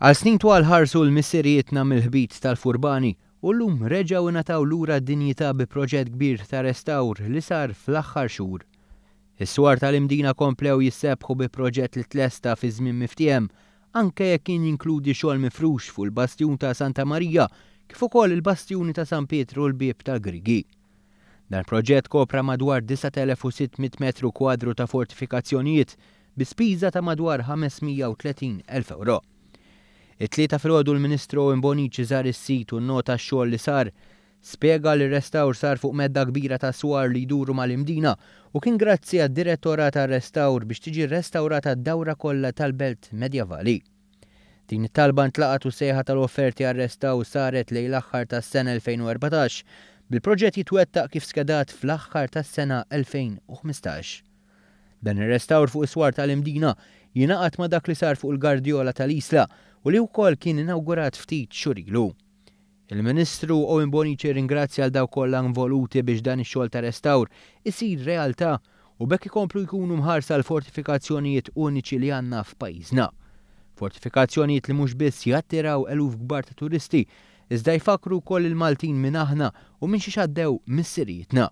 Għal snin twal ħarsu 'l missirijietna mill-ħbit tal-furbani u llum reġgħu ingħataw lura d-dinjità bi proġett kbir ta' restawr li sar fl-aħħar xhur. Is-swar tal-Imdina komplew jissebbħu bi proġett li tlesta fi żmien miftiehem anke jekk kien jinkludi xogħol mifrux fuq il-Bastjun ta' Santa Marija kif ukoll il-Bastjuni ta' San Pietru u l-Bieb tal-Griegi. Dan il-proġett kopra madwar 9,600 metru kwadru ta' fortifikazzjonijiet bi spiża ta' madwar 530,000 ewro. It-Tlieta filgħodu l-Ministru Owen Bonnici żar is-sit u nnota x-xogħol li sar. Spjega li r-restawr sar fuq medda kbira ta' swar li jduru mal-Imdina u kien grazzi għad-Direttorat għar-Restawr biex tiġi rrestawrata d-dawra kollha tal-belt medjavali. Din it-talba ntlaqgħet u sejħa tal-offerti għar-restawr saret lejn l-aħħar tas-sena 2014, bil-proġett jitwettaq kif skedat fl-aħħar tas-sena 2015. Dan ir-restawr fuq is-swar tal-Imdina jingħaqad ma' dak li sar fuq il-Gardjola tal-Isla u li wkoll kien inawgurat ftit xhur ilu. Il-Ministru Owen Bonnici rringrazzja 'l dawk kollha involuti biex dan ix-xogħol ta' restawr isir realtà u b'hekk ikomplu jkunu mħarsa l-fortifikazzjonijiet uniċi li għandna f'pajjiżna. Fortifikazzjonijiet li mhux biss jattiraw eluf kbar ta' turisti iżda jfakkru wkoll lill-Maltin min aħna u minn xiex għaddew missirijietna.